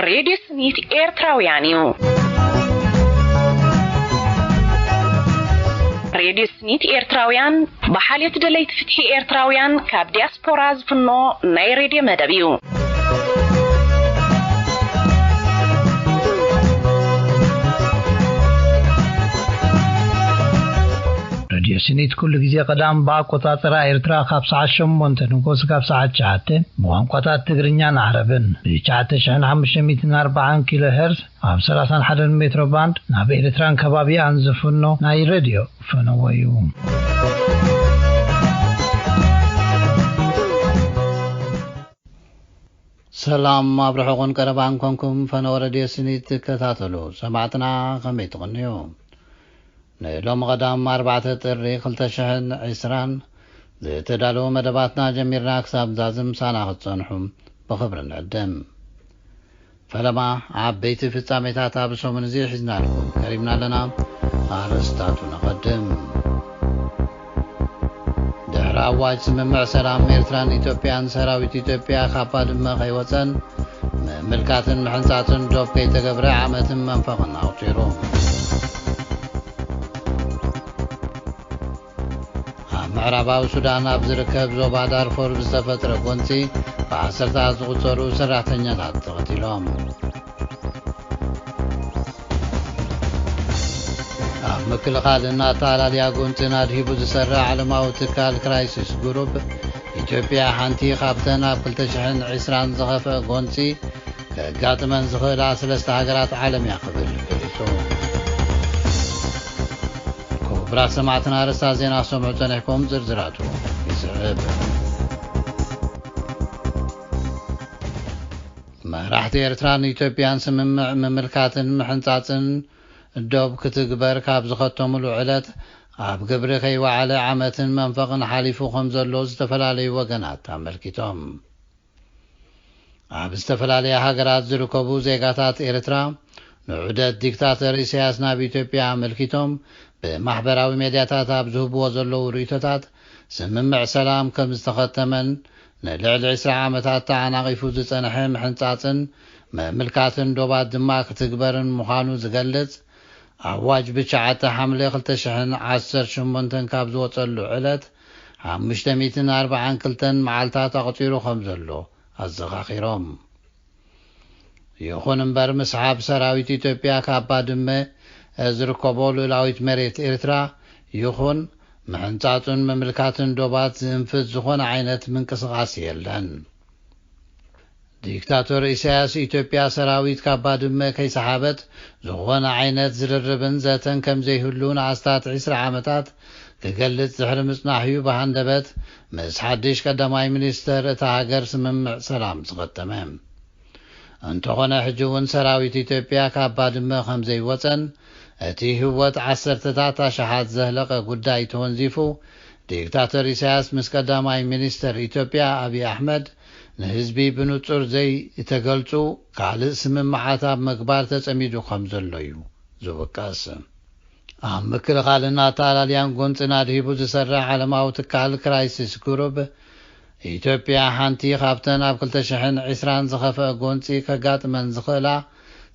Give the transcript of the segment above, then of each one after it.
ሬድዮ ስኒት ኤርትራውያን እዩ። ሬድዮ ስኒት ኤርትራውያን ብሓልዮት ደለይቲ ፍትሒ ኤርትራውያን ካብ ዲያስፖራ ዝፍኖ ናይ ሬድዮ መደብ እዩ። ሬድዮ ስኒት ኩሉ ግዜ ቀዳም ብኣቆጻጽራ ኤርትራ ካብ ሰዓት ሸሞንተ ንጎስ ካብ ሰዓት ትሽዓተ ብቋንቋታት ትግርኛን ዓረብን ብ9,540 ኪሎ ሄርዝ ኣብ 31 ሜትሮ ባንድ ናብ ኤርትራን ከባቢኣን ዝፍኖ ናይ ሬድዮ ፈነወ እዩ። ሰላም ኣብ ርሑቕን ቀረባን ኮንኩም ፈነወ ሬድዮ ስኒት ትከታተሉ ሰማዕትና ከመይ ትቕንዩ? ንሎሚ ቀዳም ኣርባዕተ ጥሪ ክልተ ሽሕን ዕስራን ዝተዳለዉ መደባትና ጀሚርና ክሳብ ዛዝም ሳና ክትጸንሑ ብኽብሪ ንዕድም። ፈለማ ዓበይቲ ፍጻሜታት ኣብ ሰሙን እዚ ሒዝናልኩም ቀሪብና ኣለና። ኣርእስታቱ ነቐድም። ድሕሪ ኣዋጅ ስምምዕ ሰላም ኤርትራን ኢትዮጵያን ሰራዊት ኢትዮጵያ ካብ ባድመ ከይወጸን ምምልካትን ምሕንጻጽን ዶብ ከይተገብረ ዓመትን መንፈቕን ኣቑጺሩ። ኣብ ምዕራባዊ ሱዳን ኣብ ዝርከብ ዞባ ዳርፎር ብዝተፈጥረ ጎንጺ ብዓሰርታት ዝቑጸሩ ሰራሕተኛታት ተቐቲሎም። ኣብ ምክልኻልን ኣተኣላልያ ጎንጽን ኣድሂቡ ዝሰርሕ ዓለማዊ ትካል ክራይሲስ ግሩፕ፣ ኢትዮጵያ ሓንቲ ካብተን ኣብ ክልተ ሽሕን ዕስራን ዝኸፍአ ጎንጺ ከጋጥመን ዝኽእላ ሰለስተ ሃገራት ዓለም እያ ክብል ገሊጹ። ክቡራት ሰማዕትና ኣርእስታት ዜና ክሰምዑ ጸኒሕኩም፣ ዝርዝራቱ ይስዕብ። መራሕቲ ኤርትራን ኢትዮጵያን ስምምዕ ምምልካትን ምሕንጻጽን ዶብ ክትግበር ካብ ዝኸተሙሉ ዕለት ኣብ ግብሪ ከይወዓለ ዓመትን መንፈቕን ሓሊፉ ከም ዘሎ ዝተፈላለዩ ወገናት ኣመልኪቶም። ኣብ ዝተፈላለያ ሃገራት ዝርከቡ ዜጋታት ኤርትራ ንዑደት ዲክታተር ኢሳያስ ናብ ኢትዮጵያ ኣመልኪቶም ብማሕበራዊ ሜድያታት ኣብ ዝህብዎ ዘለዉ ርእይቶታት፣ ስምምዕ ሰላም ከም ዝተኸተመን ንልዕሊ ዕስራ ዓመታት ተዓናቒፉ ዝጸንሐ ምሕንጻጽን ምምልካትን ዶባት ድማ ክትግበርን ምዃኑ ዝገልጽ ኣዋጅ ብትሽዓተ ሓምለ ክልተ ሽሕን ዓሰርተ ሸሞንተን ካብ ዝወጸሉ ዕለት ሓሙሽተ ሚእትን ኣርባዓን ክልተን መዓልታት ኣቑጺሩ ከም ዘሎ ኣዘኻኺሮም። ይኹን እምበር፣ ምስሓብ ሰራዊት ኢትዮጵያ ካብ ባድመ ዝርከቦ ልኡላዊት መሬት ኤርትራ ይኹን፣ ምሕንጻጹን ምምልካትን ዶባት ዝእንፍት ዝኾነ ዓይነት ምንቅስቓስ የለን። ዲክታቶር ኢሳያስ፣ ኢትዮጵያ ሰራዊት ካብ ባድመ ከይሰሓበት ዝኾነ ዓይነት ዝርርብን ዘተን ከም ዘይህሉ ንኣስታት ዕስራ ዓመታት ክገልጽ ድሕሪ ምጽናሕ'ዩ ብሃንደበት ምስ ሓድሽ ቀዳማይ ሚኒስተር እታ ሃገር ስምምዕ ሰላም ዝኸተመ። እንተኾነ፣ ሕጂ እውን ሰራዊት ኢትዮጵያ ካብ ባድመ ከም ዘይወጸን እቲ ህይወት ዓሰርተታት ኣሽሓት ዘህለቐ ጉዳይ ተወንዚፉ፣ ዲክታተር ኢሳያስ ምስ ቀዳማይ ሚኒስተር ኢትዮጵያ ኣብይ ኣሕመድ ንህዝቢ ብንጹር ዘይተገልጹ ካልእ ስምምዓት ኣብ ምግባር ተጸሚዱ ከም ዘሎ እዩ ዝውቀስ። ኣብ ምክልኻልን ኣተኣላልያን ጎንጽን ኣድሂቡ ዝሰርሕ ዓለማዊ ትካል ክራይሲስ ግሩፕ፣ ኢትዮጵያ ሓንቲ ካብተን ኣብ ክልተ ሽሕን ዕስራን ዝኸፍአ ጎንጺ ከጋጥመን ዝኽእላ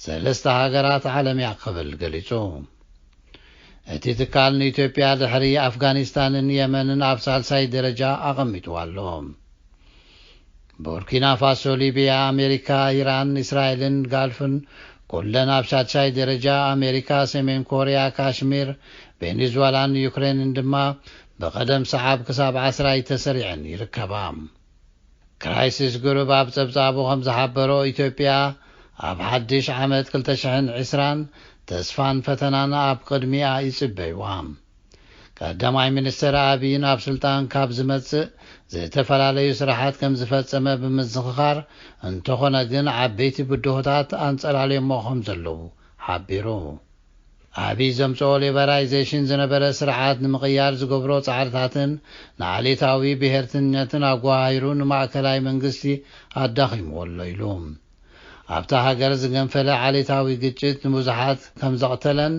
ሰለስተ ሃገራት ዓለም እያ ክብል ገሊጹ። እቲ ትካል ንኢትዮጵያ ድሕሪ ኣፍጋኒስታንን የመንን ኣብ ሳልሳይ ደረጃ ኣቐሚጥዋ ኣሎ። ቡርኪና ፋሶ፣ ሊብያ፣ ኣሜሪካ፣ ኢራን፣ እስራኤልን ጋልፍን ኩለን ኣብ ሻድሻይ ደረጃ፣ ኣሜሪካ፣ ሰሜን ኮርያ፣ ካሽሚር፣ ቬኔዙዋላን ዩክሬንን ድማ ብቐደም ሰዓብ ክሳብ ዓስራይ ተሰሪዐን ይርከባ። ክራይሲስ ግሩፕ ኣብ ጸብጻቡ ከም ዝሓበሮ፣ ኢትዮጵያ ኣብ ሓድሽ ዓመት ክልተ ሽሕን ዕስራን ተስፋን ፈተናን ኣብ ቅድሚኣ ይጽበይዋ። ቀዳማይ ሚኒስትር ኣብይ ናብ ስልጣን ካብ ዝመጽእ ዝተፈላለዩ ስራሓት ከም ዝፈጸመ ብምዝኽኻር፣ እንተኾነ ግን ዓበይቲ ብድሆታት ኣንጸላልዮሞ ከም ዘለዉ ሓቢሩ። ኣብይ ዘምጽኦ ሊበራይዜሽን ዝነበረ ስርዓት ንምቕያር ዝገብሮ ጻዕርታትን ንዓሌታዊ ብሄርትነትን ኣጓሃሂሩ ንማእከላይ መንግስቲ ኣዳኺምዎ ኣሎ ኢሉ። ኣብታ ሃገር ዝገንፈለ ዓሌታዊ ግጭት ንብዙሓት ከም ዘቕተለን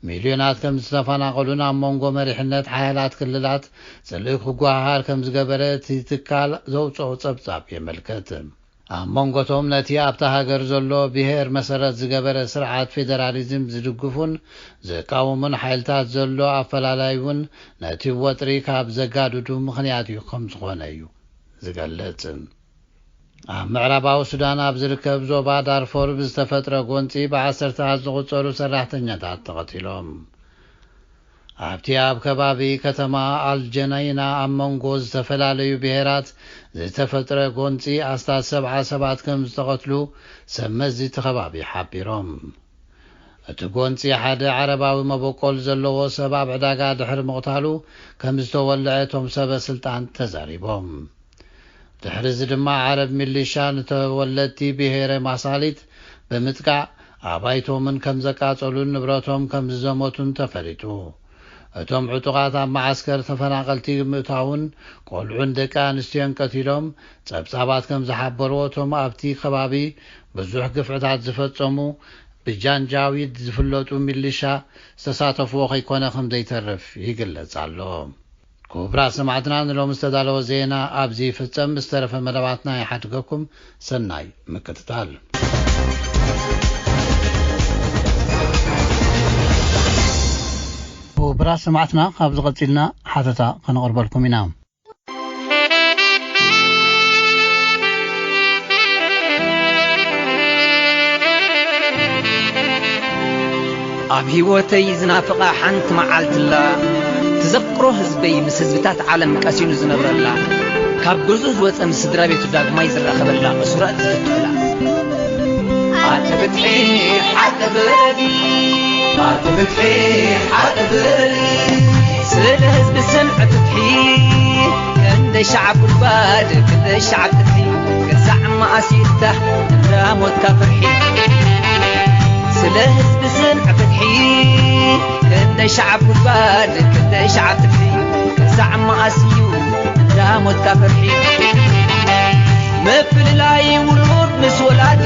ሚልዮናት ከም ዝተፈናቐሉን ኣብ መንጎ መሪሕነት ሓያላት ክልላት ጽልኢ ክጓሃሃር ከም ዝገበረ እቲ ትካል ዘውጽኦ ጸብጻብ የመልክት። ኣብ መንጎቶም ነቲ ኣብታ ሃገር ዘሎ ብሄር መሰረት ዝገበረ ስርዓት ፌደራሊዝም ዝድግፉን ዝቃወሙን ሓይልታት ዘሎ ኣፈላላይ እውን ነቲ ወጥሪ ካብ ዘጋድዱ ምኽንያት እዩ ከም ዝኾነ እዩ ዝገልጽ። ኣብ ምዕራባዊ ሱዳን ኣብ ዝርከብ ዞባ ዳርፎር ብዝተፈጥረ ጎንጺ ብዓሰርተታት ዝቑጸሩ ሰራሕተኛታት ተቐቲሎም። ኣብቲ ኣብ ከባቢ ከተማ ኣልጀናይና ኣብ መንጎ ዝተፈላለዩ ብሄራት ዝተፈጥረ ጎንጺ ኣስታት ሰብዓ ሰባት ከም ዝተቐትሉ ሰብ መዚ እቲ ከባቢ ሓቢሮም። እቲ ጎንጺ ሓደ ዓረባዊ መበቆል ዘለዎ ሰብ ኣብ ዕዳጋ ድሕሪ ምቕታሉ ከም ዝተወልዐ እቶም ሰበ ስልጣን ተዛሪቦም። ድሕሪ እዚ ድማ ዓረብ ሚሊሻ ንተወለድቲ ብሄረ ማሳሊት ብምጥቃዕ ኣባይቶምን ከም ዘቃጸሉን ንብረቶም ከም ዝዘመቱን ተፈሊጡ። እቶም ዕጡቓት ኣብ መዓስከር ተፈናቐልቲ ብምእታውን ቆልዑን ደቂ ኣንስትዮን ቀቲሎም፣ ጸብጻባት ከም ዝሓበርዎ እቶም ኣብቲ ከባቢ ብዙሕ ግፍዕታት ዝፈጸሙ ብጃንጃዊድ ዝፍለጡ ሚሊሻ ዝተሳተፍዎ ከይኮነ ከም ዘይተርፍ ይግለጽ ኣሎ። ክቡራት ሰማዕትና፣ ንሎሚ ዝተዳለወ ዜና ኣብዚ ይፍጸም። ዝተረፈ መደባትና ይሓድገኩም። ሰናይ ምክትታል። ክቡራት ሰማዕትና፣ ካብዚ ቀጺልና ሓተታ ከነቕርበልኩም ኢና። ኣብ ህይወተይ ዝናፍቓ ሓንቲ መዓልትላ፣ ትዘክሮ ህዝበይ ምስ ህዝብታት ዓለም ቀሲኑ ዝነብረላ፣ ካብ ገዝኡ ዝወጸ ምስ ስድራ ቤቱ ዳግማይ ዝራኸበላ፣ እሱራት ዝፍትሑላ። ኣቲ ፍትሒ ሓቂ ፍረዲ፣ ኣቲ ፍትሒ ሓቂ ፍረዲ፣ ስለ ህዝቢ ስምዒ ፍትሒ፣ ክንደይ ሸዓብ ጉድጓድ፣ ክንደይ ሸዓብ ፍትሒ፣ ክሳዕ መኣስ ይፍታሕ እንዳ ሞትካ ፍርሒ፣ ስለ ህዝቢ ስምዒ ፍትሒ፣ ክንደይ ሸዓብ ጉድጓድ፣ ክንደይ ሸዓብ ፍትሒ፣ ክሳዕ መኣስ እዩ እንዳ ሞትካ ፍርሒ። ምፍልላይ ውሉድ ምስ ወላዲ፣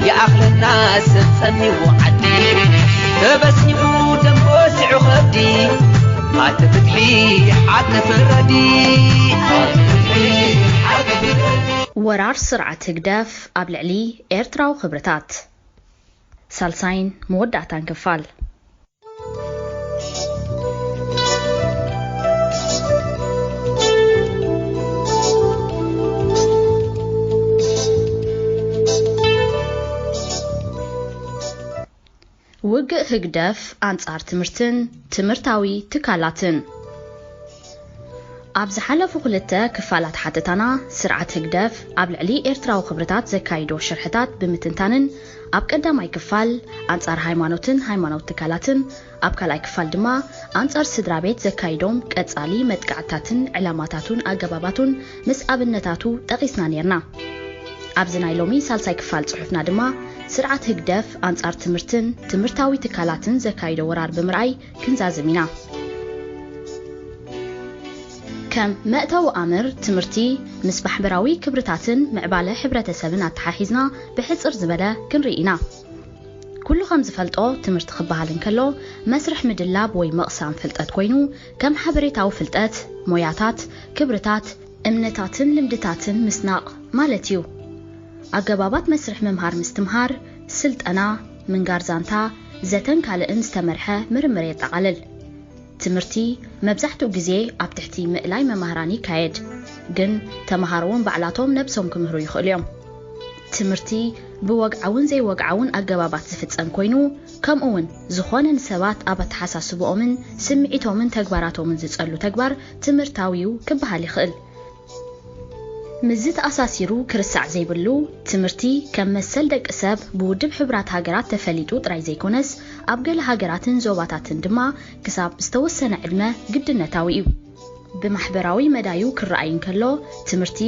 ይኣኽለና ሰብ ጸሚዎ ዓዲ። ተበስኒቑ ደም በሲዑ ከብዲ፣ ኣቲ ፍትሒ ሓቂ ፍረዲ። ኣቲ ፍትሒ ሓቂ ፍረዲ። ወራር ስርዓት ህግደፍ ኣብ ልዕሊ ኤርትራዊ ክብርታት። ሳልሳይን መወዳእታን ክፋል። ውግእ ህግደፍ ኣንጻር ትምህርትን ትምህርታዊ ትካላትን። ኣብ ዝሓለፉ ክልተ ክፋላት ሓተታና፣ ስርዓት ህግደፍ ኣብ ልዕሊ ኤርትራዊ ክብርታት ዘካይዶ ሽርሕታት ብምትንታንን፣ ኣብ ቀዳማይ ክፋል ኣንጻር ሃይማኖትን ሃይማኖት ትካላትን፣ ኣብ ካልኣይ ክፋል ድማ ኣንጻር ስድራ ቤት ዘካይዶም ቀጻሊ መጥቃዕትታትን ዕላማታቱን ኣገባባቱን ምስ ኣብነታቱ ጠቒስና ኔርና። ኣብዚ ናይ ሎሚ ሳልሳይ ክፋል ጽሑፍና ድማ፣ ስርዓት ህግደፍ ኣንጻር ትምህርትን ትምህርታዊ ትካላትን ዘካይዶ ወራር ብምርኣይ ክንዛዝም ኢና። ከም መእተዊ ኣምር፣ ትምህርቲ ምስ ማሕበራዊ ክብርታትን ምዕባለ ሕብረተሰብን ኣተሓሒዝና ብሕጽር ዝበለ ክንርኢ ኢና። ኩሉ ከም ዝፈልጦ፣ ትምህርቲ ክበሃል እንከሎ፣ መስርሕ ምድላብ ወይ ምቕሳም ፍልጠት ኮይኑ፣ ከም ሓበሬታዊ ፍልጠት፣ ሞያታት፣ ክብርታት፣ እምነታትን ልምድታትን ምስናቕ ማለት እዩ። ኣገባባት መስርሕ ምምሃር ምስትምሃር፣ ስልጠና፣ ምንጋር ዛንታ፣ ዘተን ካልእን ዝተመርሐ ምርምር የጠቓልል። ትምህርቲ መብዛሕትኡ ግዜ ኣብ ትሕቲ ምእላይ መማህራን ይካየድ፣ ግን ተመሃሮ እውን ባዕላቶም ነብሶም ክምህሩ ይኽእሉ እዮም። ትምህርቲ ብወግዓውን ዘይወግዓውን ኣገባባት ዝፍጸም ኮይኑ፣ ከምኡ እውን ዝኾነ ንሰባት ኣብ ኣተሓሳስብኦምን ስምዒቶምን ተግባራቶምን ዝጸሉ ተግባር ትምህርታዊ እዩ ክበሃል ይኽእል። ምስዚ ተኣሳሲሩ፣ ክርስዕ ዘይብሉ፣ ትምህርቲ ከም መሰል ደቂ ሰብ ብውድብ ሕቡራት ሃገራት ተፈሊጡ ጥራይ ዘይኮነስ፣ ኣብ ገለ ሃገራትን ዞባታትን ድማ ክሳብ ዝተወሰነ ዕድመ ግድነታዊ እዩ። ብማሕበራዊ መዳዩ ክረኣይ እንከሎ፣ ትምህርቲ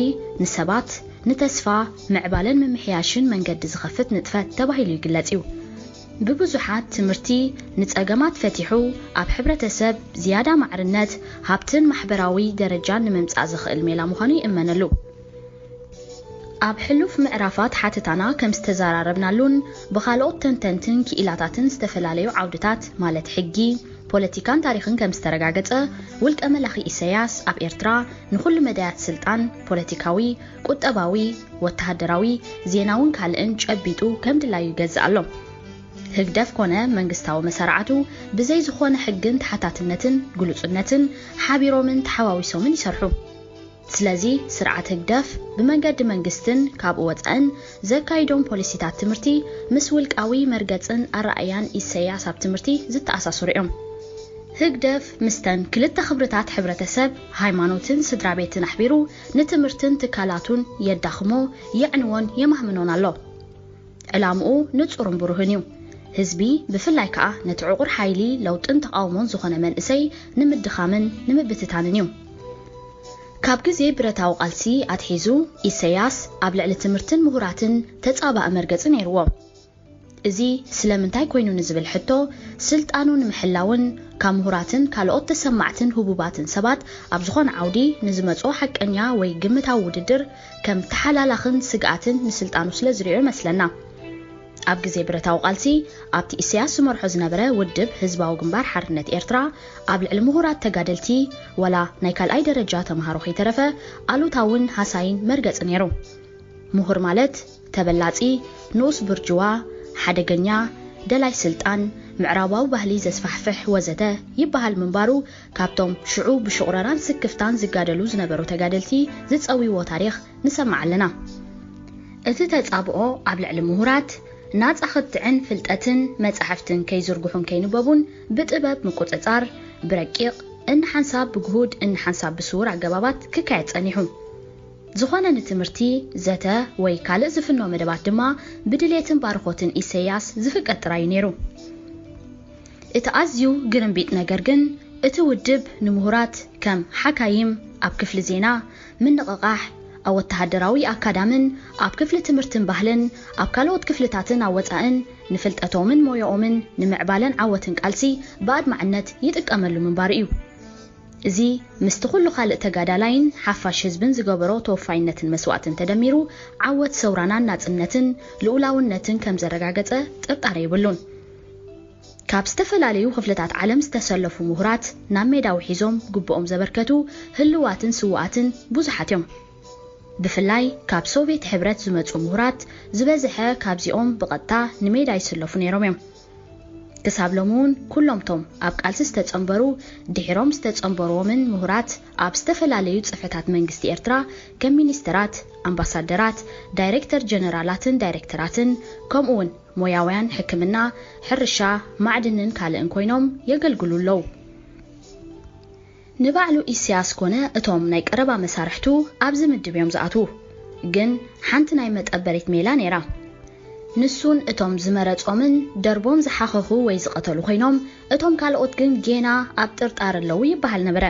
ንሰባት ንተስፋ፣ ምዕባለን ምምሕያሽን መንገዲ ዝኸፍት ንጥፈት ተባሂሉ ይግለጽ እዩ። ብብዙሓት፣ ትምህርቲ ንጸገማት ፈቲሑ፣ ኣብ ሕብረተሰብ ዝያዳ ማዕርነት፣ ሃብትን ማሕበራዊ ደረጃን ንምምጻእ ዝኽእል ሜላ ምዃኑ ይእመነሉ። ኣብ ሕሉፍ ምዕራፋት ሓተታና ከም ዝተዘራረብናሉን ብኻልኦት ተንተንትን ክኢላታትን ዝተፈላለዩ ዓውድታት ማለት ሕጊ፣ ፖለቲካን ታሪኽን ከም ዝተረጋገጸ፣ ውልቀ መላኺ ኢሰያስ ኣብ ኤርትራ ንኹሉ መዳያት ስልጣን፣ ፖለቲካዊ፣ ቁጠባዊ፣ ወተሃደራዊ፣ ዜናውን ካልእን ጨቢጡ ከም ድላዩ ይገዝእ ኣሎ። ህግደፍ ኮነ መንግስታዊ መሳርዓቱ ብዘይ ዝኾነ ሕግን ተሓታትነትን ግሉጽነትን ሓቢሮምን ተሓዋዊሶምን ይሰርሑ። ስለዚ ስርዓት ህግደፍ ብመንገዲ መንግስትን ካብኡ ወጻእን ዘካይዶም ፖሊሲታት ትምህርቲ ምስ ውልቃዊ መርገጽን ኣረኣእያን ኢሰያስ ኣብ ትምህርቲ ዝተኣሳሰሩ እዮም። ህግደፍ ምስተን ክልተ ክብርታት ሕብረተሰብ፣ ሃይማኖትን ስድራ ቤትን ኣሕቢሩ ንትምህርትን ትካላቱን የዳኽሞ፣ የዕንዎን የማህምኖን ኣሎ። ዕላምኡ ንጹርን ብሩህን እዩ። ህዝቢ፣ ብፍላይ ከኣ ነቲ ዕቑር ሓይሊ ለውጥን ተቓውሞን ዝኾነ መንእሰይ ንምድኻምን ንምብትታንን እዩ። ካብ ግዜ ብረታዊ ቃልሲ ኣትሒዙ፣ ኢሰያስ ኣብ ልዕሊ ትምህርትን ምሁራትን ተጻባኢ መርገጺ ነይርዎ። እዚ ስለምንታይ ኮይኑ ንዝብል ሕቶ፣ ስልጣኑ ንምሕላውን ካብ ምሁራትን ካልኦት ተሰማዕትን ህቡባትን ሰባት ኣብ ዝኾነ ዓውዲ ንዝመጽኦ ሓቀኛ ወይ ግምታዊ ውድድር ከም ተሓላላኽን ስግኣትን ንስልጣኑ ስለ ዝርእዮ ይመስለና። ኣብ ግዜ ብረታዊ ቃልሲ፣ ኣብቲ ኢሰያስ ዝመርሖ ዝነበረ ውድብ ህዝባዊ ግንባር ሓርነት ኤርትራ፣ ኣብ ልዕሊ ምሁራት ተጋደልቲ፣ ወላ ናይ ካልኣይ ደረጃ ተምሃሮ ከይተረፈ፣ ኣሉታውን ሃሳይን መርገጺ ነይሩ። ምሁር ማለት ተበላጺ፣ ንኡስ ብርጅዋ፣ ሓደገኛ፣ ደላይ ስልጣን፣ ምዕራባዊ ባህሊ ዘስፋሕፍሕ ወዘተ ይበሃል ምንባሩ ካብቶም ሽዑ ብሽቑረራን ስክፍታን ዝጋደሉ ዝነበሩ ተጋደልቲ ዝጸውይዎ ታሪኽ ንሰምዕ ኣለና። እቲ ተጻብኦ ኣብ ልዕሊ ምሁራት፣ ናጻ ክትዕን ፍልጠትን መጻሕፍትን ከይዝርግሑን ከይንበቡን ብጥበብ ምቁጽጻር፣ ብረቂቕ፣ እንሓንሳብ ብግሁድ እንሓንሳብ ብስዉር ኣገባባት ክካየድ ጸኒሑ። ዝኾነ ንትምህርቲ፣ ዘተ ወይ ካልእ ዝፍኖ መደባት ድማ ብድሌትን ባርኾትን ኢሰያስ ዝፍቀድ ጥራይ እዩ ነይሩ። እቲ ኣዝዩ ግርምቢጥ ነገር ግን፣ እቲ ውድብ ንምሁራት ከም ሓካይም፣ ኣብ ክፍሊ ዜና፣ ምንቕቓሕ፣ ኣብ ወተሃደራዊ ኣካዳምን ኣብ ክፍሊ ትምህርትን ባህልን፣ ኣብ ካልኦት ክፍልታትን ኣብ ወጻእን ንፍልጠቶምን ሞያኦምን ንምዕባለን ዓወትን ቃልሲ ብኣድማዕነት ይጥቀመሉ ምንባሩ እዩ። እዚ ምስቲ ኩሉ ካልእ ተጋዳላይን ሓፋሽ ህዝብን ዝገበሮ ተወፋይነትን መስዋእትን ተደሚሩ ዓወት ሰውራናን ናጽነትን ልኡላውነትን ከም ዘረጋገጸ ጥርጣረ የብሉን። ካብ ዝተፈላለዩ ክፍልታት ዓለም ዝተሰለፉ ምሁራት ናብ ሜዳ ውሒዞም ግብኦም ዘበርከቱ ህልዋትን ስውኣትን ብዙሓት እዮም። ብፍላይ ካብ ሶቭየት ሕብረት ዝመጹ ምሁራት ዝበዝሐ ካብዚኦም ብቐጥታ ንሜዳ ይስለፉ ነይሮም እዮም። ክሳብ ሎሚ እውን ኩሎምቶም ኣብ ቃልሲ ዝተጸንበሩ ድሒሮም ዝተጸንበርዎምን ምሁራት ኣብ ዝተፈላለዩ ጽፈታት መንግስቲ ኤርትራ ከም ሚኒስተራት፣ ኣምባሳደራት፣ ዳይሬክተር ጀነራላትን ዳይሬክተራትን ከምኡ እውን ሞያውያን ሕክምና፣ ሕርሻ፣ ማዕድንን ካልእን ኮይኖም የገልግሉ ኣለዉ። ንባዕሉ ኢሰያስ ኮነ እቶም ናይ ቀረባ መሳርሕቱ ኣብዚ ምድብ እዮም ዝኣትዉ። ግን ሓንቲ ናይ መጠበሪት ሜላ ነይራ። ንሱን እቶም ዝመረጾምን ደርቦም ዝሓኸኹ ወይ ዝቐተሉ ኮይኖም፣ እቶም ካልኦት ግን ጌና ኣብ ጥርጣር ኣለዉ ይበሃል ነበረ።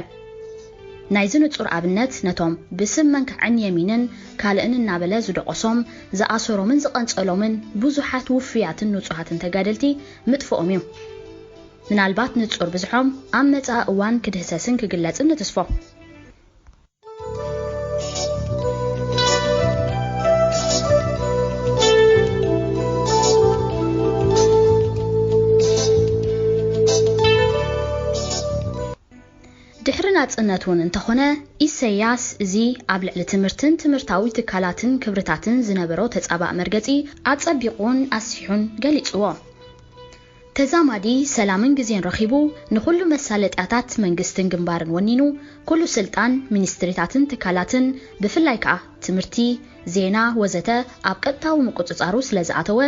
ናይዚ ንጹር ኣብነት ነቶም ብስም መንካዕን የሚንን ካልእን እናበለ ዝደቖሶም፣ ዝኣሰሮምን ዝቐንጸሎምን ብዙሓት ውፉያትን ንጹሃትን ተጋደልቲ ምጥፍኦም እዩ። ምናልባት ንጹር ብዝሖም ኣብ መጻኢ እዋን ክድህሰስን ክግለጽን ንትስፎ። ድሕሪ ናጽነት እውን እንተኾነ፣ ኢሰያስ እዚ ኣብ ልዕሊ ትምህርትን ትምህርታዊ ትካላትን ክብርታትን ዝነበሮ ተጻባእ መርገጺ ኣጸቢቑን ኣስፊሑን ገሊጽዎ። ተዛማዲ ሰላምን ግዜን ረኺቡ፣ ንኹሉ መሳለጥያታት መንግስትን ግንባርን ወኒኑ፣ ኩሉ ስልጣን ሚኒስትሪታትን ትካላትን፣ ብፍላይ ከኣ ትምህርቲ፣ ዜና ወዘተ ኣብ ቀጥታዊ ምቁጽጻሩ ስለ ዝኣተወ፣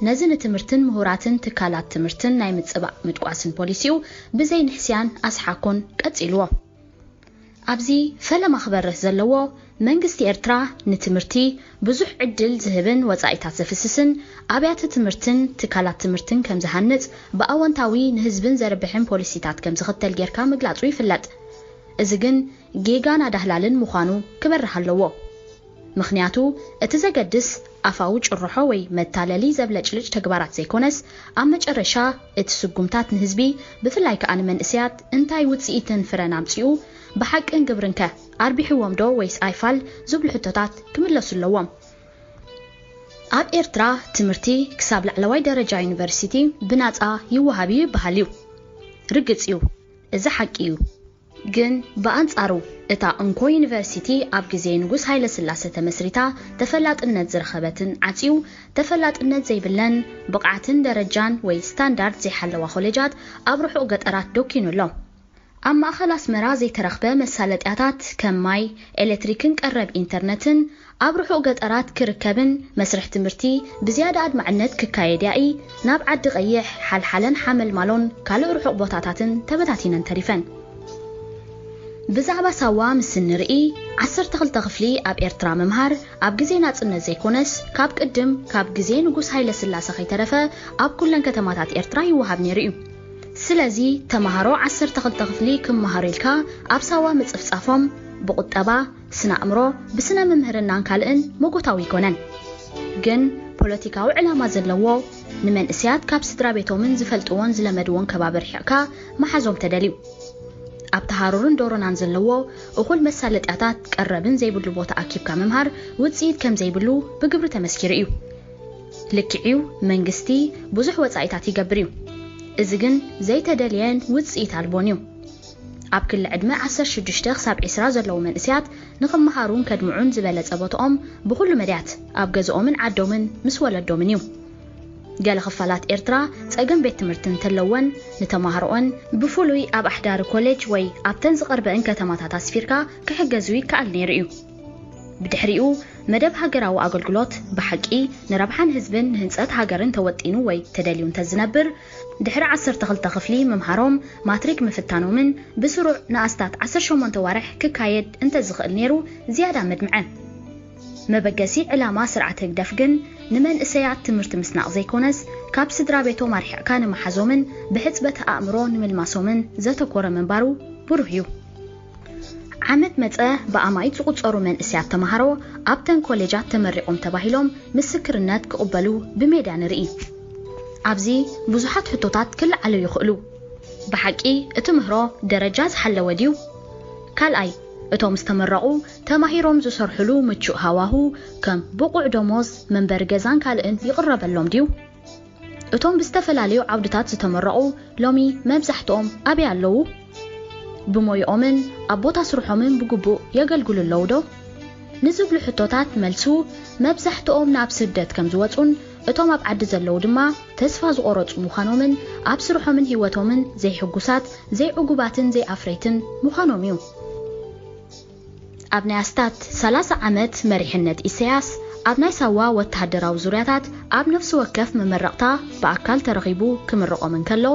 ነዚ ንትምህርትን ምሁራትን ትካላት ትምህርትን ናይ ምጽባእ ምጥቋስን ፖሊሲኡ ብዘይ ንሕስያን ኣስሓኮን ቀጺልዎ። ኣብዚ ፈለማ ክበርህ ዘለዎ፣ መንግስቲ ኤርትራ ንትምህርቲ ብዙሕ ዕድል ዝህብን ወጻኢታት ዘፍስስን ኣብያተ ትምህርትን ትካላት ትምህርትን ከም ዝሃንጽ፣ ብኣወንታዊ ንህዝብን ዘርብሕን ፖሊሲታት ከም ዝኽተል ጌርካ ምግላጹ ይፍለጥ። እዚ ግን ጌጋን ኣዳህላልን ምዃኑ ክበርህ ኣለዎ። ምኽንያቱ፣ እቲ ዘገድስ ኣፋዊ ጭርሖ ወይ መታለሊ ዘብለጭልጭ ተግባራት ዘይኮነስ፣ ኣብ መጨረሻ እቲ ስጉምታት ንህዝቢ፣ ብፍላይ ከኣ ንመንእሰያት እንታይ ውጽኢትን ፍረን ኣምጺኡ፣ ብሓቅን ግብርንከ ኣርቢሕዎም ዶ ወይስ ኣይፋል ዝብሉ ሕቶታት ክምለሱ ኣለዎም። ኣብ ኤርትራ ትምህርቲ ክሳብ ላዕለዋይ ደረጃ ዩኒቨርሲቲ ብናጻ ይወሃብ እዩ ይበሃል እዩ። ርግጽ እዩ፣ እዚ ሓቂ እዩ። ግን ብኣንጻሩ፣ እታ እንኮ ዩኒቨርሲቲ ኣብ ግዜ ንጉስ ሃይለ ስላሰ ተመስሪታ፣ ተፈላጥነት ዝረኸበትን ዓጽዩ ተፈላጥነት ዘይብለን፣ ብቕዓትን ደረጃን ወይ ስታንዳርድ ዘይሓለዋ ኮሌጃት ኣብ ርሑቕ ገጠራት ዶኪኑ ኣሎ። ኣብ ማእኸል ኣስመራ ዘይተረኽበ መሳለጥያታት ከም ማይ፣ ኤሌክትሪክን ቀረብ ኢንተርነትን ኣብ ርሑቕ ገጠራት ክርከብን መስርሕ ትምህርቲ ብዝያዳ ኣድማዕነት ክካየድ ያኢ ናብ ዓዲ ቀይሕ፣ ሓልሓለን ሓመልማሎን ካልእ ርሑቕ ቦታታትን ተበታቲነን ተሪፈን። ብዛዕባ ሳዋ ምስ እንርኢ፣ ዓሰርተ ክልተ ክፍሊ ኣብ ኤርትራ ምምሃር ኣብ ግዜ ናጽነት ዘይኮነስ፣ ካብ ቅድም፣ ካብ ግዜ ንጉስ ሃይለ ስላሰ ከይተረፈ ኣብ ኩለን ከተማታት ኤርትራ ይወሃብ ነይሩ እዩ። ስለዚ፣ ተማሃሮ ዓሰርተ ክልተ ክፍሊ ክመሃሩ ኢልካ ኣብ ሳዋ ምጽፍጻፎም፣ ብቑጠባ፣ ስነ ኣእምሮ፣ ብስነ ምምህርናን ካልእን መጎታዊ ኣይኮነን። ግን ፖለቲካዊ ዕላማ ዘለዎ፣ ንመንእሰያት ካብ ስድራ ቤቶምን ዝፈልጥዎን ዝለመድዎን ከባቢ ርሒቕካ ምሓዞም ተደልዩ። ኣብ ተሃሩርን ዶሮናን ዘለዎ እኹል መሳለጥያታት ቀረብን ዘይብሉ ቦታ ኣኪብካ ምምሃር ውጽኢት ከም ዘይብሉ ብግብሪ ተመስኪሩ እዩ። ልክዕ እዩ፣ መንግስቲ ብዙሕ ወጻኢታት ይገብር እዩ። እዚ ግን ዘይተደልየን ውጽኢት ኣልቦን እዩ። ኣብ ክሊ ዕድመ ዓሰርተ ሽዱሽተ ክሳብ ዕስራ ዘለዉ መንእሰያት ንኽመሃሩን ከድምዑን ዝበለጸ ቦታኦም ብኹሉ መድያት ኣብ ገዝኦምን ዓዶምን ምስ ወለዶምን እዩ። ገለ ክፋላት ኤርትራ ጸገም ቤት ትምህርቲ እንተለወን፣ ንተማሃሮኦን ብፍሉይ ኣብ ኣሕዳሪ ኮሌጅ ወይ ኣብተን ዝቐርበአን ከተማታት ኣስፊርካ ክሕገዙ ይከኣል ነይሩ እዩ። ብድሕሪኡ፣ መደብ ሃገራዊ ኣገልግሎት ብሓቂ ንረብሓን ህዝብን ንህንጸት ሃገርን ተወጢኑ ወይ ተደልዩ እንተዝነብር፣ ድሕሪ ዓሰርተ ክልተ ክፍሊ ምምሃሮም፣ ማትሪክ ምፍታኖምን ብስሩዕ ንኣስታት ዓሰርተ ሸሞንተ ዋርሕ ክካየድ እንተዝኽእል ነይሩ ዝያዳ መድምዐ። መበገሲ ዕላማ ስርዓት ህግደፍ ግን ንመንእሰያት ትምህርቲ ምስናቕ ዘይኮነስ፣ ካብ ስድራ ቤቶም ኣርሒቕካ ንምሓዞምን ብሕጽበት ኣእምሮ ንምልማሶምን ዘተኮረ ምንባሩ ብሩህ እዩ። ዓመት መጸ ብኣማኢት ዝቑጸሩ መንእሰያት ተማሃሮ ኣብተን ኮሌጃት ተመሪቖም ተባሂሎም ምስክርነት ክቕበሉ ብሜድያ ንርኢ። ኣብዚ ብዙሓት ሕቶታት ክለዓሉ ይኽእሉ። ብሓቂ እቲ ምህሮ ደረጃ ዝሓለወ ድዩ? ካልኣይ፣ እቶም ዝተመረቑ ተማሂሮም ዝሰርሕሉ ምቹእ ሃዋሁ ከም ብቑዕ ደሞዝ፣ መንበሪ ገዛን ካልእን ይቕረበሎም ድዩ? እቶም ብዝተፈላለዩ ዓውድታት ዝተመረቑ ሎሚ መብዛሕትኦም ኣበይ ኣለዉ? ብሞይኦምን ኣብ ቦታ ስርሖምን ብግቡእ የገልግሉ ኣለዉ ዶ? ንዝብሉ ሕቶታት መልሱ፣ መብዛሕትኦም ናብ ስደት ከም ዝወጹን እቶም ኣብ ዓዲ ዘለዉ ድማ ተስፋ ዝቖረጹ ምዃኖምን ኣብ ስርሖምን ህይወቶምን ዘይሕጉሳት፣ ዘይዕጉባትን ዘይኣፍረይትን ምዃኖም እዩ። ኣብ ናይ ኣስታት ሰላሳ ዓመት መሪሕነት ኢሰያስ፣ ኣብ ናይ ሳዋ ወተሃደራዊ ዙርያታት ኣብ ነፍሲ ወከፍ መመረቕታ ብኣካል ተረኺቡ ክምርቖም እንከሎ፣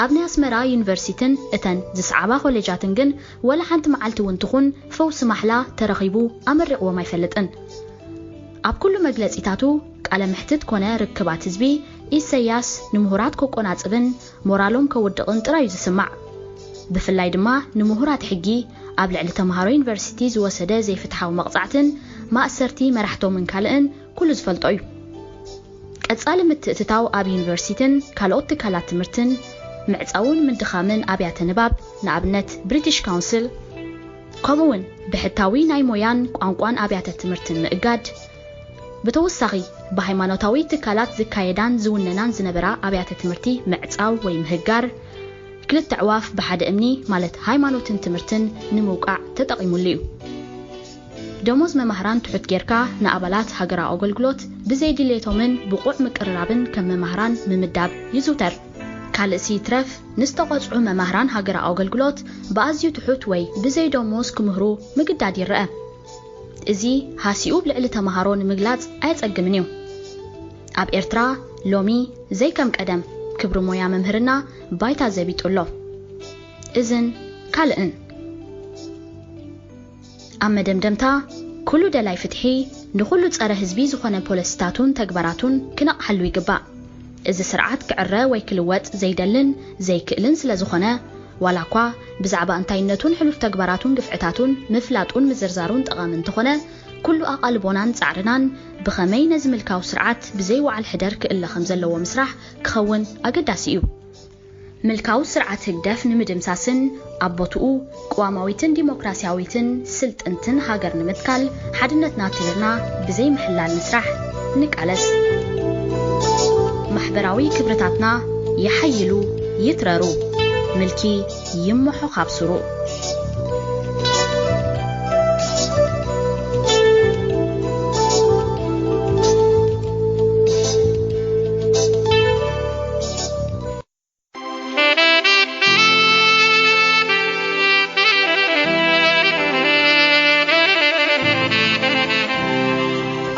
ኣብ ናይ ኣስመራ ዩኒቨርሲትን እተን ዝሰዓባ ኮሌጃትን ግን ወላ ሓንቲ መዓልቲ እውን ትኹን ፈውሲ ማሕላ ተረኺቡ ኣመሪቕዎም ኣይፈልጥን። ኣብ ኩሉ መግለጺታቱ፣ ቃለ መሕትት ኮነ ርክባት ህዝቢ፣ ኢሰያስ ንምሁራት ከቆናጽብን ሞራሎም ከውድቕን ጥራይ እዩ ዝስማዕ። ብፍላይ ድማ ንምሁራት ሕጊ ኣብ ልዕሊ ተምሃሮ ዩኒቨርሲቲ ዝወሰደ ዘይፍትሓዊ መቕጻዕትን ማእሰርቲ መራሕቶምን ካልእን ኩሉ ዝፈልጦ እዩ። ቀጻሊ ምትእትታው ኣብ ዩኒቨርሲቲን ካልኦት ትካላት ትምህርትን ምዕጻውን ምድኻምን ኣብያተ ንባብ፣ ንኣብነት ብሪቲሽ ካውንስል፣ ከምኡውን ብሕታዊ ናይ ሞያን ቋንቋን ኣብያተ ትምህርትን ምእጋድ፣ ብተወሳኺ ብሃይማኖታዊ ትካላት ዝካየዳን ዝውነናን ዝነበራ ኣብያተ ትምህርቲ ምዕጻው ወይ ምህጋር፣ ክልተ ኣዕዋፍ ብሓደ እምኒ ማለት ሃይማኖትን ትምህርትን ንምውቃዕ ተጠቒሙሉ እዩ። ደሞዝ መማህራን ትሑት ጌርካ ንኣባላት ሃገራዊ ኣገልግሎት ብዘይ ድሌቶምን ብቑዕ ምቅርራብን ከም መማህራን ምምዳብ ይዝውተር። ካልእሲ ይትረፍ ንዝተቖጽዑ መማህራን ሃገራዊ ኣገልግሎት ብኣዝዩ ትሑት ወይ ብዘይ ደሞዝ ክምህሩ ምግዳድ ይረአ። እዚ ሃሲኡ ኣብ ልዕሊ ተማሃሮ ንምግላጽ ኣየጸግምን እዩ። ኣብ ኤርትራ ሎሚ ዘይከም ቀደም ክብሪ ሞያ መምህርና ባይታ ዘቢጡ ኣሎ። እዝን ካልእን። ኣብ መደምደምታ፣ ኩሉ ደላይ ፍትሒ ንኹሉ ጸረ ህዝቢ ዝኾነ ፖለሲታቱን ተግባራቱን ክነቕሓሉ ይግባእ። እዚ ስርዓት ክዕረ ወይ ክልወጥ ዘይደልን ዘይክእልን ስለ ዝኾነ፣ ዋላ እኳ ብዛዕባ እንታይነቱን ሕሉፍ ተግባራቱን ግፍዕታቱን ምፍላጡን ምዝርዛሩን ጠቓሚ እንተኾነ፣ ኩሉ ኣቓልቦናን ጻዕርናን ብኸመይ ነዚ ምልካዊ ስርዓት ብዘይ ወዓል ሕደር ክእለ ከም ዘለዎ ምስራሕ ክኸውን ኣገዳሲ እዩ። ምልካዊ ስርዓት ህግደፍ ንምድምሳስን ኣብ ቦትኡ ቅዋማዊትን ዲሞክራሲያዊትን ስልጥንትን ሃገር ንምትካል ሓድነትና ኣተይርና ብዘይ ምሕላል ንስራሕ፣ ንቃለስ። ማሕበራዊ ክብርታትና ይሓይሉ፣ ይትረሩ። ምልኪ ይምሖ ካብ ሱሩ።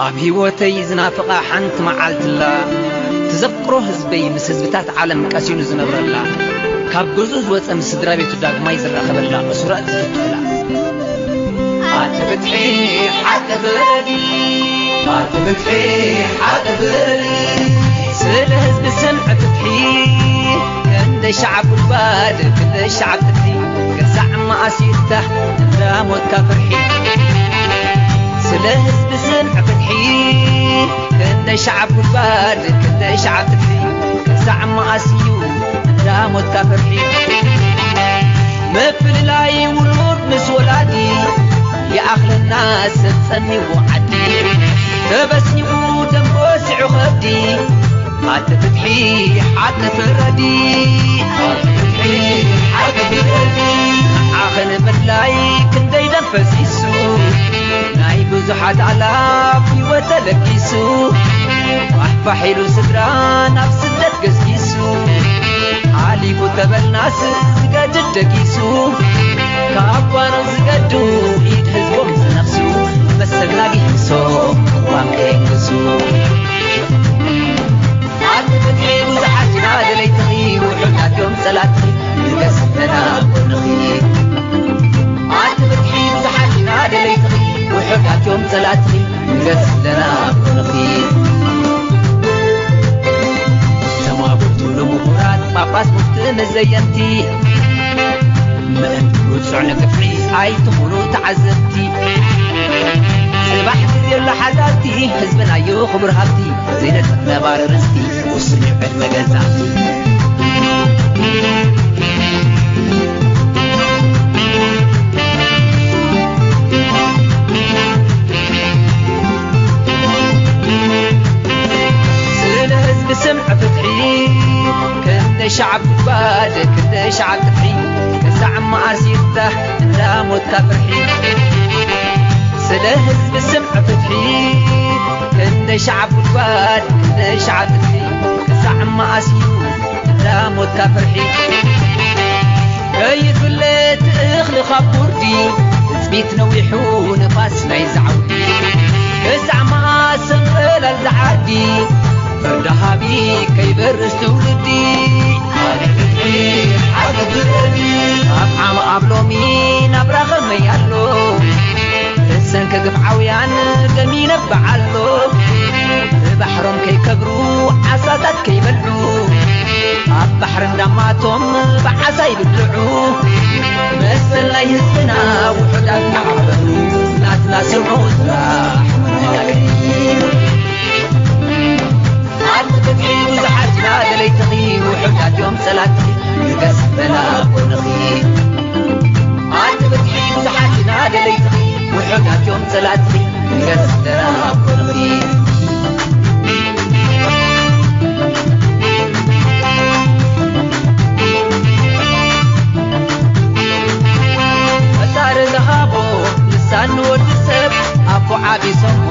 ኣብ ህይወተይ ዝናፍቓ ሓንቲ መዓልትላ፣ ትዘክሮ ህዝበይ ምስ ህዝብታት ዓለም ቀሲኑ ዝነብረላ፣ ካብ ገዝኡ ዝወጸ ምስ ስድራ ቤቱ ዳግማይ ዝራኸበላ፣ እሱራት ዝፍትሑላ። ኣቲ ፍትሒ ሓቂ ፍረዲ፣ ኣቲ ፍትሒ ሓቂ ፍረዲ፣ ስለ ህዝቢ ስምዒ ፍትሒ፣ ክንደይ ሸዓብ ጉድጓድ፣ ክንደይ ሸዓብ ፍትሒ፣ ገዛዕ መኣሲርታ እንዳ ሞትካ ፍርሒ። ስለ ህዝቢ ስምዒ ፍትሒ፣ ክንደይ ሸዓብ ጉድጓድ፣ ክንደይ ሸዓብ ፍትሒ፣ ገዛዕ መኣስ እዩ እንዳ ሞትካ ፍርሒ። ምፍልላይ ውሉድ ምስ ወላዲ፣ ይኣኽለና ሰብ ጸሚዉ ዓዲ። ተበስሚቑ ደም ወሲዑ ከብዲ፣ ኣቲ ፍትሒ ሓቂ ፍረዲ። ኣቲ ፍትሒ ሓቂ ፍረዲ። ንዓኽን ምድላይ ክንደይ ደም ፈሲሱ፣ ናይ ብዙሓት ኣላፍ ህይወት ተለጊሱ፣ ፋሕፋሕ ኢሉ ስድራ ናብ ስደት ገስጊሱ፣ ሓሊፉ ተበልናስ ዝገድድ ደጊሱ፣ ካብ ጓኖት ዝገዱ ኢድ ህዝቦም ዝነኽሱ፣ መሰልና ጊህሶም ቅዋም ከየንግሱ። ኣቲ ፍትሒ ብዙሓት ኢና ደለይትኺ፣ ውሑዳት እዮም ጸላትኺ፣ ንገስ ኣለና ኣብ ጎንኺ። ኣቲ ፍትሒ ብዙሓት ኢና ደለይትኺ፣ ውሑዳት እዮም ጸላትኺ፣ ንገስ ኣለና ኣብ ጎንኺ። ተማጉቱ ንምሁራት፣ ጳጳስ፣ ሙፍቲ፣ መዘየምቲ፣ ምእንቲ ውጹዕ ንፍትሒ ኣይትኹኑ ተዓዘብቲ። ጽባሕ ግዜ ኣሎ ሓዛብቲ፣ ህዝብና እዩ ክቡር ሃብቲ፣ ዘይነጽፍ ነባሪ ርስቲ፣ ውሱን እዩ ዕድመ ገዛእቲ። ስለ ህዝቢ ስምዒ ፍትሒ፣ ክንደይ ሸዓብ ጉድጓድ፣ ክንደይ ሸዓብ ፍትሒ፣ ክሳዕ መኣስ ይፍታሕ እንዳ ሞትካ ፍርሒ። ስለ ህዝቢ ስምዒ ፍትሒ፣ ክንደይ ሸዓብ ጉድጓድ፣ ክንደይ ሸዓብ ፍትሒ፣ ክሳዕ መኣስ እዩ እንዳ ሞትካ ፍርሒ። ከይፍለጥ እኽሊ ካብ ጉርዲ፣ ትጽቢት ነዊሑ ንፋስ ናይ ዛዕውዲ። ክሳዕ መኣስ ሰንበላል ዝዓዲ፣ ፍርዲ ሃቢ ከይበርስ ትውልዲ። ኣብ ዓም ኣብ ሎሚ ናብራ ኸመይ ኣሎ? ብሰንኪ ግፍዓውያን ደም ይነብዕ ኣሎ። ብባሕሮም ከይከብሩ ዓሳታት ከይበልዑ፣ ኣብ ባሕሪ እንዳማቶም ብዓሳ ይብልዑ። መሰል ናይ ህዝብና ውሑዳት ተዓበኑ፣ ናትና ስምዑ ጥራሕ መናገሪ። ኣቲ ፍትሒ ብዙሓት ኢና ደለይትኺ፣ ውሑዳት እዮም ጸላትኺ፣ ንገስ ኣለና ኣብ ጎንኺ። ኣቲ ፍትሒ ብዙሓት ኢና ደለይትኺ፣ ውሑዳት እዮም ጸላትኺ፣ ንገስ ኣለና ኣብ ጎንኺ። ፈጣሪ ዝሃቦ ልሳን ንወዲ ሰብ ኣፉ ዓቢሶሞ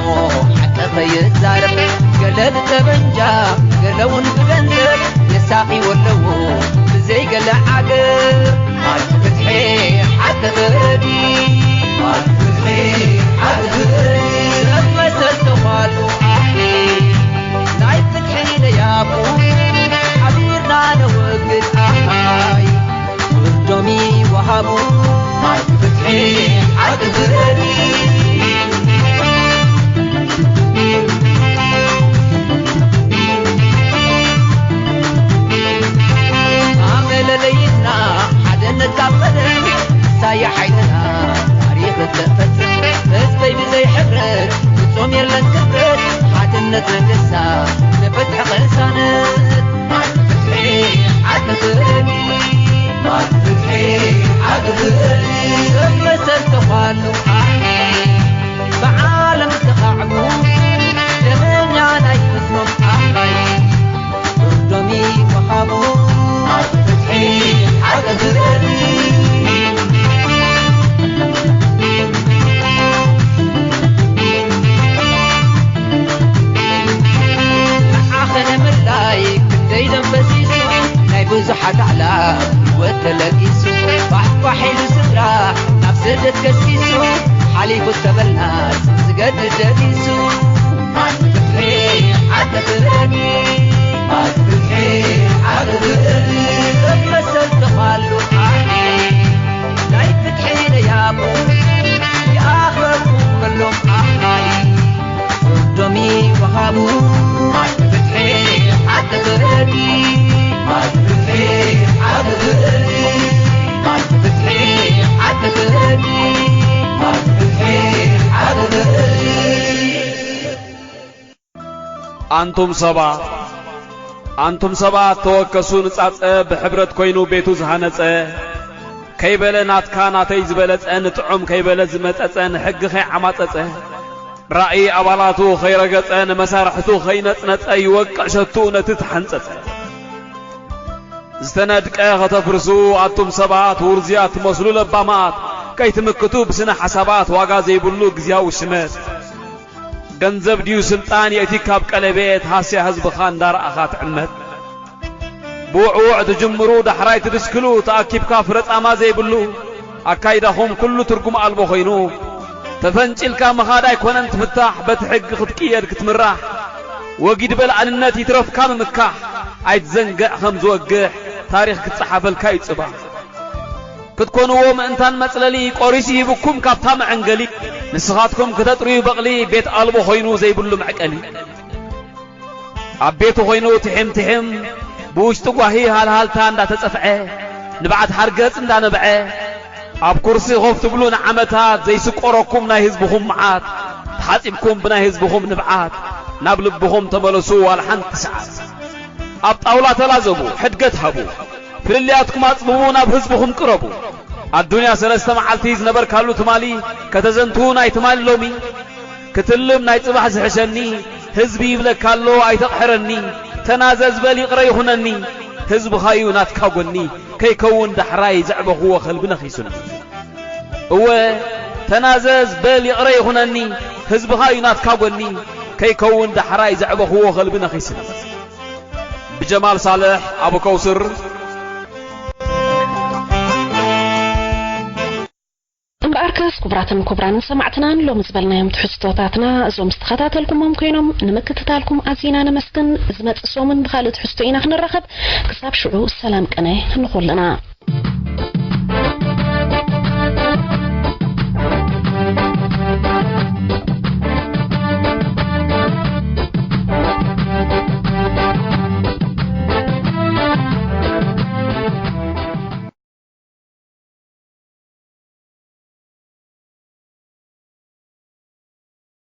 ሓቂ ከይዛረብ፣ ገለ ብጠበንጃ ገለ እውን ብገንዘብ የሳቒዎ ኣለዉ ብዘይ ገለ ዓገብ። ኣቲ ፍትሒ ሓቂ ፍረዲ፣ ኣቲ ፍትሒ ሓቂ ፍረዲ። ሰብ መሰል ተዃሉ ናይ ፍትሒ ለያቡ ሓቢርና ነወግድ ኣይ ፍርዶም ይወሃቡ። ኣቲ ፍትሒ ሓቂ ፍረዲ። ኣመለለይና ሓደነት ካብ ደስከሲሱ ሓሊፉ ዝተበልዓት ዝገድድ ደቢሱ። ማት ፍትሒ ዓዲ ክእለኒ፣ ማት ፍትሒ ዓዲ ክእለኒ። ሰብ መሰል ተኻሉ ኣይ፣ ናይ ፍትሒ ደያሙ ይኣኽበኩም በሎም ኣይ። ፍርዶም ይወሃቡ። ማት ፍትሒ ዓዲ ክእለኒ፣ ማት ፍትሒ ዓዲ ክእለኒ፣ ማት ፍትሒ ዓዲ ክእለኒ፣ ማት ፍትሒ ዓዲ ክእለኒ። ኣንቱም ሰባት፣ ኣንቱም ሰባት ተወከሱ ንጻጸ፣ ብሕብረት ኮይኑ ቤቱ ዝሃነጸ፣ ከይበለ ናትካ ናተይ ዝበለጸ፣ ንጥዑም ከይበለ ዝመጸጸ፣ ንሕጊ ከይዓማጸጸ፣ ራእይ ኣባላቱ ከይረገጸ፣ ንመሳርሕቱ ከይነጽነጸ፣ ይወቅዕ ሸቱ ነቲ ተሓንጸጸ። ዝተነድቀ ከተፍርሱ ኣቱም ሰባት፣ ውርዝያት ትመስሉ ለባማት፣ ከይትምክቱ ብስነ ሓሳባት ዋጋ ዘይብሉ ግዝያዊ ሽመት። ገንዘብ ድዩ ስልጣን የእቲ ካብ ቀለቤት፣ ሃስያ ህዝብኻ እንዳረኣኻ ትዕመት። ብውዕውዕ ትጅምሩ ዳሕራይ ትድስክሉ፣ ተኣኪብካ ፍረ ጻማ ዘይብሉ ኣካይዳኹም ኩሉ ትርጉም ኣልቦ ኮይኑ፣ ተፈንጪልካ ምኻድ ኣይኮነን ትፍታሕ፣ በቲ ሕጊ ክትቅየድ ክትምራሕ። ወጊድ በል ኣንነት ይትረፍካ ምምካሕ፣ ኣይትዘንግዕ ከም ዝወግሕ ታሪኽ ክጸሓፈልካ እዩ ጽባሕ። ክትኮንዎ ምእንታን መጽለሊ ቆሪሱ ሂብኩም ካብታ መዐንገሊ፣ ንስኻትኩም ክተጥርዩ በቕሊ ቤት ኣልቦ ኮይኑ ዘይብሉ መዕቀሊ። ኣብ ቤቱ ኮይኑ ትሕም ትሕም ብውሽጢ ጓሂ ሃልሃልታ እንዳተጸፍዐ፣ ንብዓት ሓርገጽ እንዳነብዐ፣ ኣብ ኩርሲ ኮፍ ትብሉ ንዓመታት ዘይስቆረኩም ናይ ህዝብኹም መዓት፣ ተሓጺብኩም ብናይ ህዝብኹም ንብዓት፣ ናብ ልብኹም ተመለሱ ዋላ ሓንቲ ሰዓት። ኣብ ጣውላ ተላዘቡ፣ ሕድገት ሃቡ፣ ፍልልያትኩም ኣጽብቡ፣ ናብ ህዝብኹም ቅረቡ። ኣዱንያ ሰለስተ መዓልቲ ዝነበርካሉ ትማሊ ከተዘንቱ ናይ ትማሊ ሎሚ፣ ክትልም ናይ ጽባሕ ዝሕሸኒ፣ ህዝቢ ይብለካ ኣሎ ኣይተቕሕረኒ፣ ተናዘዝ በል ይቕረ ይኹነኒ፣ ህዝብኻ'ዩ ናትካ ጎኒ፣ ከይከውን ዳሕራይ ዘዕበኽዎ ከልቢ ነኺሱኒ። እወ ተናዘዝ በል ይቕረ ይኹነኒ፣ ህዝብኻ'ዩ ናትካ ጎኒ፣ ከይከውን ዳሕራይ ዘዕበኽዎ ከልቢ ነኺሱኒ። ብጀማል ሳልሕ ኣቡ ከውስር። እምበኣርከስ ክቡራትን ክቡራንን ሰማዕትና፣ ንሎሚ ዝበልናዮም ትሕዝቶታትና እዞም ዝተኸታተልኩሞም ኮይኖም፣ ንምክትታልኩም ኣዚና ነመስግን። ዝመጽእ ሰሙን ብኻልእ ትሕዝቶ ኢና ክንራኸብ። ክሳብ ሽዑ ሰላም ቅነ ንኹልና።